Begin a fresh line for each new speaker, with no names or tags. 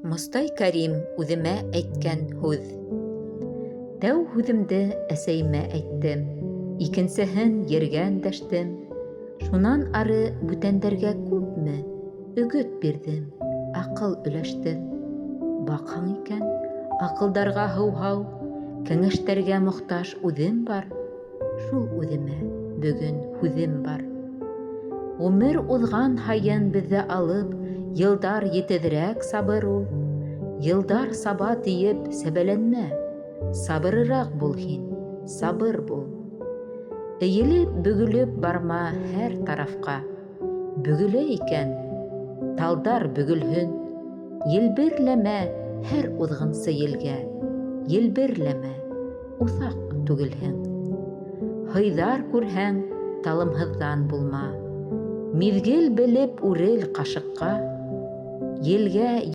Мостай Кәрим үҙемә әйткән һүҙ. Тәү һүҙемде әсәйемә әйттем, икенсеһен ергә өндәштем. Шунан ары бүтәндәргә күпме өгөт бирҙем, аҡыл өләштем. Баҡһаң икән, аҡылдарға һыуһау, кәңәштәргә мохтаж үҙем бар. Шул үҙемә бөгөн һүҙем бар. Ғүмер уҙған һайын беҙҙе алып, йылдар етеҙерәк сабыр ул. Йылдар саба тиеп сәбәләнмә, сабырыраҡ бул һин, сабыр бул. Эйелеп, бөгөлөп барма һәр тарафҡа. Бөгөлә икән, талдар бөгөлһөн. Елберләмә һәр уҙғынсы елгә, елберләмә. Уҫаҡ түгелһең. Һыйҙар күрһәң, талымһыҙҙан булма. Миҙгел белеп үрел ҡашыҡҡа. Елгә.